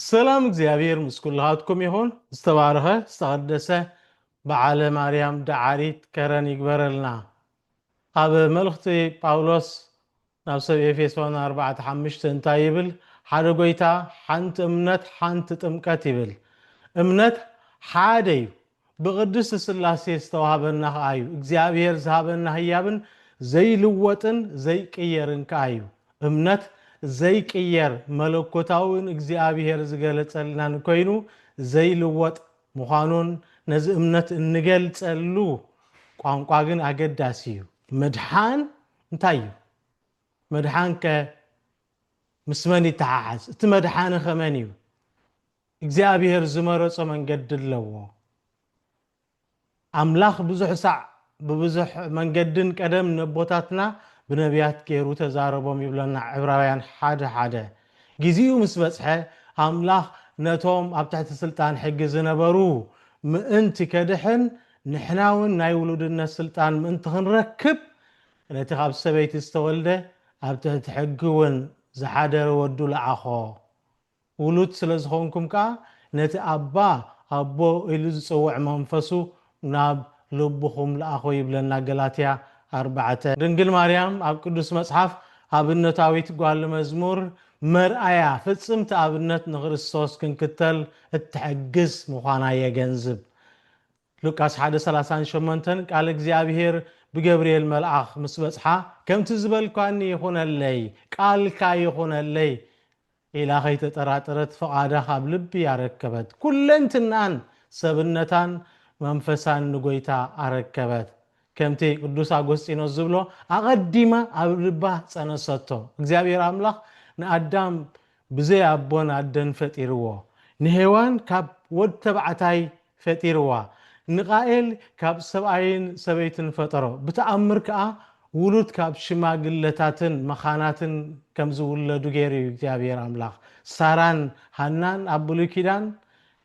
ሰላም እግዚኣብሔር ምስ ኩልኻትኩም ይኹን። ዝተባረኸ ዝተቐደሰ በዓለ ማርያም ደዓሪት ከረን ይግበረልና። ኣብ መልእኽቲ ጳውሎስ ናብ ሰብ ኤፌሶን ኣርባዕተ ሓሙሽተ እንታይ ይብል? ሓደ ጎይታ፣ ሓንቲ እምነት፣ ሓንቲ ጥምቀት ይብል። እምነት ሓደ እዩ። ብቅድስት ስላሴ ዝተዋህበና ከኣ እዩ። እግዚኣብሔር ዝሃበና ህያብን ዘይልወጥን ዘይቅየርን ከኣ እዩ። እምነት ዘይቅየር መለኮታውን እግዚኣብሔር ዝገለጸልናን ኮይኑ ዘይልወጥ ምዃኑን ነዚ እምነት እንገልጸሉ ቋንቋ ግን ኣገዳሲ እዩ። ምድሓን እንታይ እዩ? ምድሓን ከ ምስ መን ይተሓሓዝ? እቲ መድሓኒ ከመን እዩ? እግዚኣብሔር ዝመረጾ መንገዲ ኣለዎ። ኣምላኽ ብዙሕ ሳዕ ብብዙሕ መንገድን ቀደም ነቦታትና ብነቢያት ገይሩ ተዛረቦም ይብለና ዕብራውያን ሓደ ሓደ። ግዜኡ ምስ በጽሐ ኣምላኽ ነቶም ኣብ ትሕቲ ስልጣን ሕጊ ዝነበሩ ምእንቲ ከድሕን ንሕና እውን ናይ ውሉድነት ስልጣን ምእንቲ ክንረክብ ነቲ ካብ ሰበይቲ ዝተወልደ ኣብ ትሕቲ ሕጊ እውን ዝሓደረ ወዱ ለኣኾ። ውሉድ ስለ ዝኾንኩም ከኣ ነቲ ኣባ ኣቦ ኢሉ ዝጽውዕ መንፈሱ ናብ ልብኹም ለኣኾ ይብለና ገላትያ ኣርባዕተ። ድንግል ማርያም ኣብ ቅዱስ መጽሓፍ ኣብነታዊት ጓል መዝሙር መርኣያ ፍጽምቲ ኣብነት ንክርስቶስ ክንክተል እትሕግዝ ምዃና የገንዝብ። ሉቃስ ሓደ ሰላሳን ሸሞንተን ቃል እግዚኣብሔር ብገብርኤል መልኣኽ ምስ በጽሓ ከምቲ ዝበልኳኒ ይኹነለይ ቃልካ ይኹነለይ ኢላ ከይተጠራጠረት ፍቓዳ ካብ ልቢ ያረከበት ኩለንትናን ሰብነታን መንፈሳን ንጎይታ ኣረከበት። ከምቲ ቅዱስ ኣጎስጢኖስ ዝብሎ ኣቐዲማ ኣብ ልባ ጸነሰቶ። እግዚኣብሔር ኣምላኽ ንኣዳም ብዘይ ኣቦን ኣደን ፈጢርዎ፣ ንሄዋን ካብ ወድ ተባዕታይ ፈጢርዋ፣ ንቃኤል ካብ ሰብኣይን ሰበይትን ፈጠሮ። ብተኣምር ከኣ ውሉድ ካብ ሽማግለታትን መኻናትን ከም ዝውለዱ ገይሩ እዩ እግዚኣብሔር ኣምላኽ። ሳራን ሃናን ኣብ ብሉይ ኪዳን፣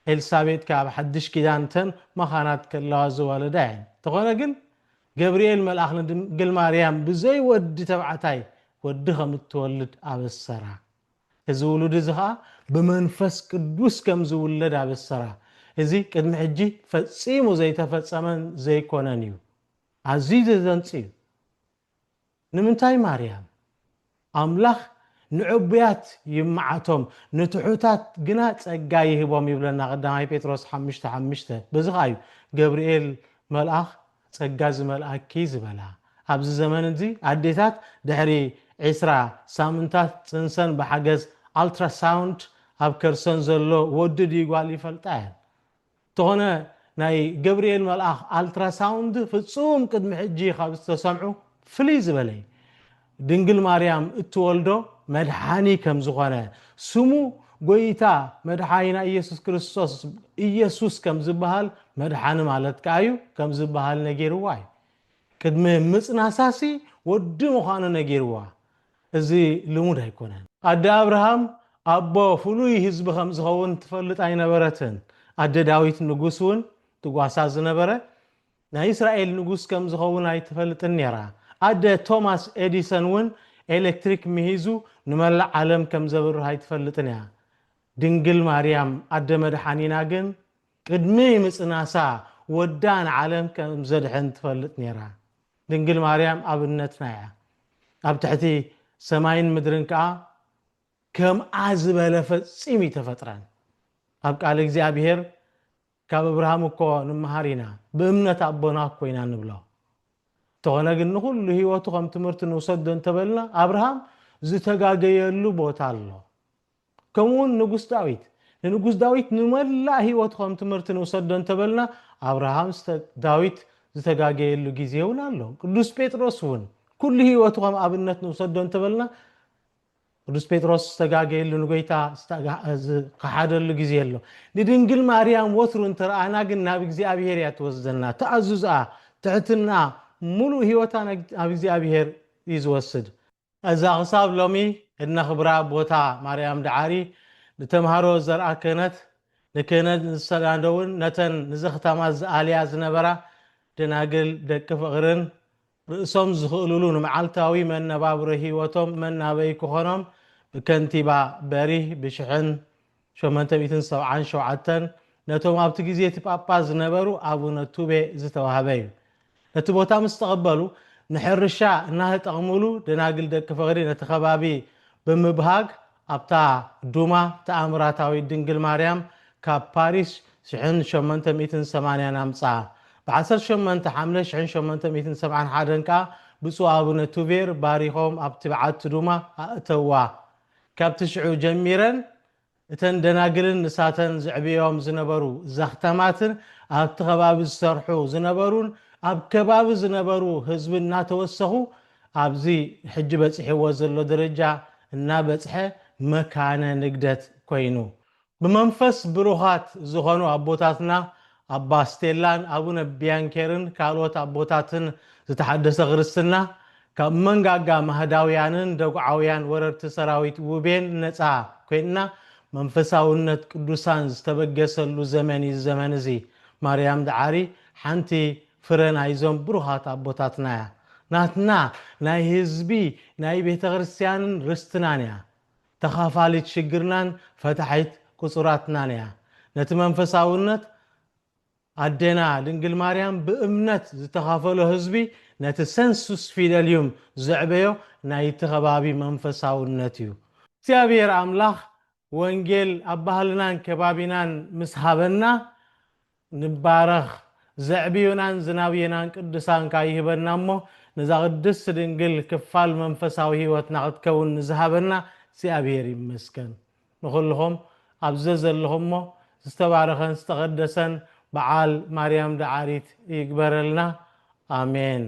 ኤልሳቤጥ ከኣ ኣብ ሓድሽ ኪዳን እተን መኻናት ከለዋ ዝወለዳ እየን። እንተኾነ ግን ገብርኤል መልኣኽ ንድንግል ማርያም ብዘይ ወዲ ተባዕታይ ወዲ ከም እትወልድ ኣበሰራ። እዚ ውሉድ እዚ ኸኣ ብመንፈስ ቅዱስ ከም ዝውለድ ኣበሰራ። እዚ ቅድሚ ሕጂ ፈጺሙ ዘይተፈጸመን ዘይኮነን እዩ። ኣዝዩ ዘዘንጽ እዩ። ንምንታይ ማርያም? ኣምላኽ ንዕቡያት ይመዓቶም፣ ንትሑታት ግና ጸጋ ይህቦም ይብለና ቀዳማይ ጴጥሮስ ሓሙሽተ ሓሙሽተ። በዚ ኸኣ እዩ ገብርኤል መልኣኽ ጸጋ ዝመልኣኪ ዝበላ። ኣብዚ ዘመን እዚ ኣዴታት ድሕሪ ዒስራ ሳምንታት ጽንሰን ብሓገዝ ኣልትራሳውንድ ኣብ ከርሰን ዘሎ ወዲ ድዩ ጓል ይፈልጣ እየን። እንተኾነ ናይ ገብርኤል መልኣኽ ኣልትራሳውንድ ፍጹም ቅድሚ ሕጂ ካብ ዝተሰምዑ ፍልይ ዝበለ እዩ። ድንግል ማርያም እትወልዶ መድሓኒ ከም ዝኾነ፣ ስሙ ጎይታ መድሓኒና ኢየሱስ ክርስቶስ ኢየሱስ ከም ዝበሃል መድሓኒ ማለት ከኣ እዩ ከም ዝበሃል ነጊርዋ እዩ። ቅድሚ ምጽናሳሲ ወዲ ምዃኑ ነጊርዋ። እዚ ልሙድ ኣይኮነን። ኣደ ኣብርሃም ኣቦ ፍሉይ ህዝቢ ከም ዝኸውን ትፈልጥ ኣይነበረትን። ኣደ ዳዊት ንጉስ እውን ትጓሳ ዝነበረ ናይ እስራኤል ንጉስ ከም ዝኸውን ኣይትፈልጥን ነይራ። ኣደ ቶማስ ኤዲሰን እውን ኤሌክትሪክ ምሂዙ ንመላእ ዓለም ከም ዘብርህ ኣይትፈልጥን እያ። ድንግል ማርያም ኣደ መድሓኒና ግን ቅድሚ ምጽናሳ ወዳ ንዓለም ከም ዘድሕን ትፈልጥ ነይራ። ድንግል ማርያም ኣብነትና እያ። ኣብ ትሕቲ ሰማይን ምድርን ከኣ ከምኣ ዝበለ ፈጺሙ ኣይተፈጥረን። ኣብ ቃል እግዚኣብሔር ካብ እብርሃም እኮ ንምሃር ኢና፣ ብእምነት ኣቦና እኮ ኢና ንብሎ። እንተኾነ ግን ንኹሉ ህይወቱ ከም ትምህርቲ ንውሰዶ እንተበልና ኣብርሃም ዝተጋገየሉ ቦታ ኣሎ። ከምኡውን ንጉስ ዳዊት ንንጉስ ዳዊት ንመላእ ህይወቱ ከም ትምህርቲ ንውሰዶ እንተበልና ኣብርሃም ዝተ- ዳዊት ዝተጋገየሉ ግዜ እውን ኣሎ። ቅዱስ ጴጥሮስ እውን ኩሉ ህይወቱ ከም ኣብነት ንውሰዶ እንተበልና ቅዱስ ጴጥሮስ ዝተጋገየሉ ንጎይታ ዝተጋ- ዝከሓደሉ ግዜ ኣሎ። ንድንግል ማርያም ወትሩ እንተረኣና ግን ናብ እግዚኣብሔር እያ ትወስደና። ተኣዝዝኣ፣ ትሕትና፣ ሙሉእ ህይወታ ናብ እግዚኣብሔር እዩ ዝወስድ። እዛ ክሳብ ሎሚ እነኽብራ ቦታ ማርያም ደዓሪ ንተምሃሮ ዘርኣ ክህነት ንክህነት ዝሰናደውን ነተን ንዘኽታማት ዝኣልያ ዝነበራ ደናግል ደቂ ፍቕርን ርእሶም ዝኽእልሉ ንመዓልታዊ መነባብሮ ህይወቶም መናበይ ክኾኖም ብከንቲባ በሪህ ብሽሕን ሸሞንተ ሚእትን ሰብዓን ሸውዓተን ነቶም ኣብቲ ግዜ እቲ ጳጳስ ዝነበሩ ኣቡነ ቱቤ ዝተዋህበ እዩ። ነቲ ቦታ ምስ ተቐበሉ፣ ንሕርሻ እናተጠቕሙሉ፣ ደናግል ደቂ ፍቕሪ ነቲ ከባቢ ብምብሃግ፣ ኣብታ ዱማ ተኣምራታዊት ድንግል ማርያም ካብ ፓሪስ ሽሕን ሸሞንተ ሚእትን ሰማንያን ኣምጽኣ። ብ ዓሰርተ ሸሞንተ ሓምለ ሽሕን ሸሞንተ ሚእትን ሰብዓን ሓደን ከኣ ብፁዕ ኣቡነ ቱቬር ባሪኾም ኣብቲ በዓቲ ዱማ ኣእተዋ። ካብቲ ሽዑ ጀሚረን እተን ደናግልን ንሳተን ዘዕብዮም ዝነበሩ ዘኽተማትን ኣብቲ ከባቢ ዝሰርሑ ዝነበሩን ኣብ ከባቢ ዝነበሩ ህዝቢ እናተወሰኹ ኣብዚ ሕጂ በጺሕዎ ዘሎ ደረጃ እናበጽሐ መካነ ንግደት ኮይኑ። ብመንፈስ ብሩኻት ዝኾኑ ኣቦታትና ኣባ ስቴላን ኣቡነ ቢያንኬርን ካልኦት ኣቦታትን ዝተሓደሰ ክርስትና ካብ መንጋጋ ማህዳውያንን ደጉዓውያን ወረርቲ ሰራዊት ውቤን ነጻ ኮይንና መንፈሳውነት ቅዱሳን ዝተበገሰሉ ዘመን እዩ። ዘመን እዚ ማርያም ደዓሪ ሓንቲ ፍረ ናይዞም ብሩኻት ኣቦታትና እያ። ናትና ናይ ህዝቢ ናይ ቤተ ክርስቲያንን ርስትናን እያ። ተኻፋሊት ሽግርናን ፈታሒት ቁጹራትናን እያ። ነቲ መንፈሳውነት ኣዴና ድንግል ማርያም ብእምነት ዝተኻፈሎ ህዝቢ ነቲ ሰንሱስ ፊደልዩም ዘዕበዮ ናይቲ ከባቢ መንፈሳውነት እዩ። እግዚኣብሔር ኣምላኽ ወንጌል ኣብ ባህልናን ከባቢናን ምስ ሃበና ንባረኽ። ዘዕብዩናን ዝናብዩናን ቅዱሳን ከኣ ይህበና እሞ ነዛ ቅድስት ድንግል ክፋል መንፈሳዊ ህይወትና ክትከውን ንዝሃበና እግዚኣብሔር ይመስገን። ንኹልኹም ኣብ ዘዘለኹሞ ዝተባረኸን ዝተቐደሰን በዓል ማርያም ደዓሪት ይግበረልና። ኣሜን።